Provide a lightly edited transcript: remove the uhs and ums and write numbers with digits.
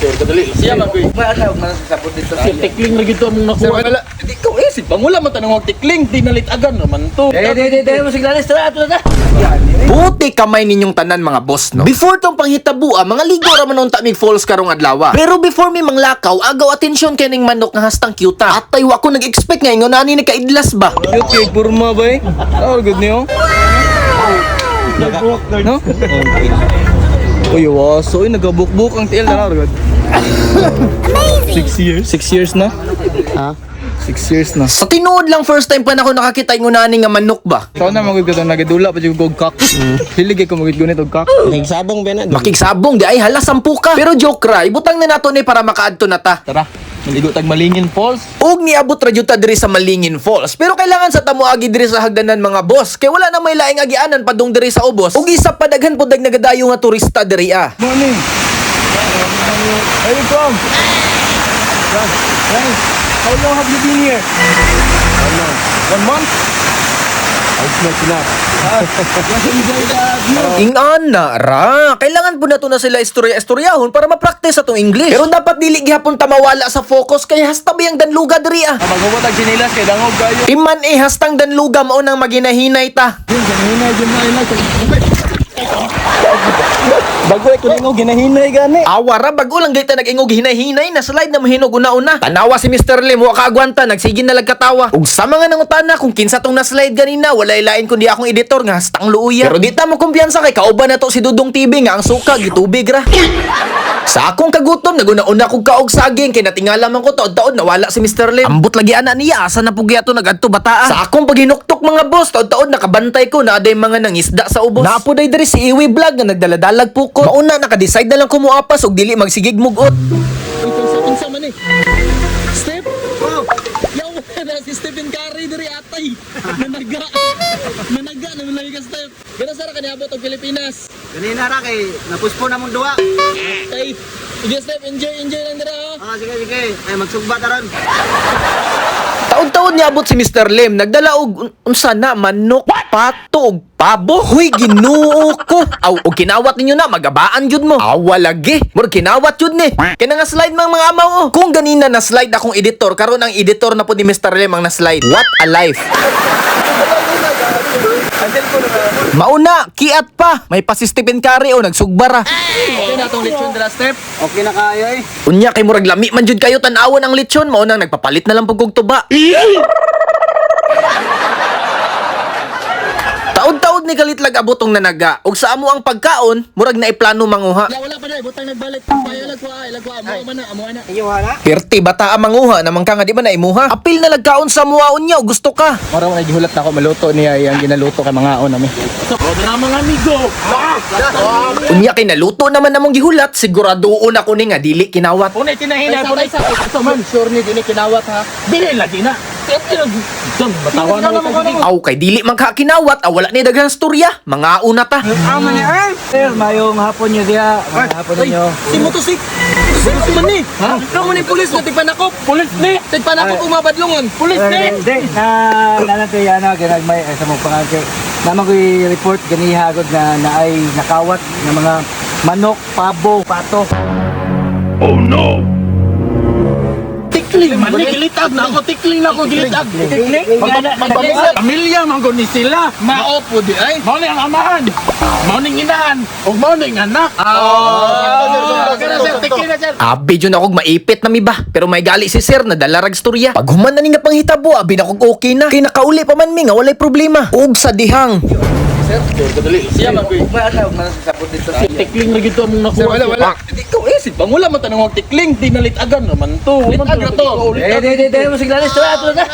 Sir, kadali. Siya man ko. Sa Sir, tikling ra gyud to among Sir, nakuha. wala. Di ko eh si pangula man tanong og tikling, di nalitagan naman to. Dili, dili, dili mo siglalis. Tara, ato na. Buti kamay ninyong tanan, mga boss, no? Before tong panghitabua, mga ligo ra man unta mig falls karong adlaw. Pero before mi manglakaw, agaw atensyon kining manok nga hastang cute. Atay, wa ko nag-expect nga ingon ani nakaidlas ba. Cute kay Burma ba eh? Oh, good niyo. No? Uy, waso. Uy, nagabukbuk ang tiil na. Good. 6 years. 6 years na? Ha? 6 years na. Sa tinuod lang, first time pa na ako nakakita ingon ani nga manok ba. Sao na magud ka nagidula pa jud og cock. Hilig ko magud gunit og cock. Nagsabong ba na? Makigsabong di ay hala, sampu ka. Pero joke ra, ibutang na nato ni para makaadto na ta. Tara, maligo tag Malingin Falls. Og niabot ra jud ta diri sa Malingin Falls. Pero kailangan sa tamo agi diri sa hagdanan, mga boss. Kay wala na may laing agianan padung diri sa ubos. Ug isa pa, daghan pud nagadayo nga turista diri ah. Morning. Where you from? Hey, how long have you been here? 1 month. 1 month? Ingana ra. Kailangan po nato na sila istorya-istoryahon para ma-practice atong English. Pero dapat dili gihapon ta mawala sa focus kay hasta bayang danluga diri ah. Maghubo tag sinilas kay dangog kayo. Iman eh hastang danluga mao nang maginahinay ta. Ginahinay jud na ila. Bago ay kuningo ginahinay gani. Awa ra, bago lang gayta nag-ingog hinay-hinay na slide na mahinog una-una. Tanawa si Mr. Lim, wa kaagwanta, nagsige na lag katawa. Ug sa mga nangutana kung kinsa tong na-slide ganina, walay lain kundi akong editor nga hastang luuya. Pero di ta mo kumpiyansa kay kauban na to si Dudong TV nga ang suka gitubig ra. Sa akong kagutom, naguna-una kog kaog saging kay natingala man ko taod-taod nawala si Mr. Lim. Ambot lagi ana niya, asa na pugya to nagadto bataa. Sa akong paghinuktok, mga boss, taod-taod nakabantay ko na aday mga nangisda sa ubos. Napo day diri si Iwi Vlog nga nagdaladalag pukot. Mauna naka-decide na lang kumuapas og dili magsigig mugot. Unsa man eh? Step? Oh. Yaw na si Stephen Curry diri atay. Nanaga. Nanaga na malay ka, Step. Gana sara kaniabot og Pilipinas. Ganina ra kay napuspo na mong duwa. Tay. Sige Step, enjoy enjoy lang dira ha. Ah, sige sige. Ay magsugba karon. Taod-taod niabot si Mr. Lim, nagdala og unsa na, manok, pato og pabo. Huy, Ginoo ko. Aw, og kinawat ninyo na magabaan jud mo. Aw, lagi. Murag kinawat jud ni. Kay nga slide mang mga amaw oh. Kung ganina na slide akong editor, karon ang editor na po ni Mr. Lim ang na slide. What a life. Mauna, kiat pa. May pa si Stephen Curry o nagsugbara. Okay na atong lechon dira, Step. Okay na kayo eh. Unya kay murag lami man jud kayo tan-awon ang lechon, mao nang nagpapalit na lang pug og tuba. Taod-taod ni Kalitlag abotong nanaga ug sa amo ang pagkaon, murag naiplano manguha. Wala, wala pa na, butang nagbalik. Payo lagwa, lagwa amo man na, amo na. Iyo na. Pirti bata ang manguha naman ka nga di ba na imuha. Apil na lagkaon sa muha unya og gusto ka. Mara mo gihulat na ako maluto niya iyang ginaluto kay mga on nami. Oh, drama nga amigo. Unya kay naluto naman namong gihulat, siguradoon ako ni nga dili kinawat. Punay tinahina, punay sa ito man. Sure ni dili kinawat ha. Dili lagi na. Dam, batawa na mo. Aw kay dili man ka kinawat, aw wala ni daghang storya, mga una ta. Sir, mayong hapon niyo diha. Mayong hapon ninyo. Si Motosik. Sino man ni? Ha? Ikaw man ni pulis nga tigpanakop. Pulis ni. Tigpanakop umabadlungon. Pulis ni. Hindi, na nanatay ano ginagmay ay sa mong pangalan kay naman ko'y report ganiha agad na naay nakawat ng mga manok, pabo, pato. Tikling man ni gilitag na ako, tikling na ako gilitag. Tikling. Pamilya man ko ni sila. Mao po di ay. Mao ni ang amahan. Mao ning inahan. Ug mao ning anak. Oh. Sir, tikling na sir. Abi jud akong maipit na mi ba, pero may gali si sir na dalarag storya. Pag human na ni nga panghitabo, abi na kog okay na. Kay nakauli pa man mi nga walay problema. Ug sa dihang Sir, kadali. Siya man ko. Sir, tikling ra gyud to among nakuha. Sir, wala, wala. Di ko eh si pangula man tanong og tikling, di nalitagan naman to. Litag ra to. Dili, dili, dili mo siglalis. Tara, ato na.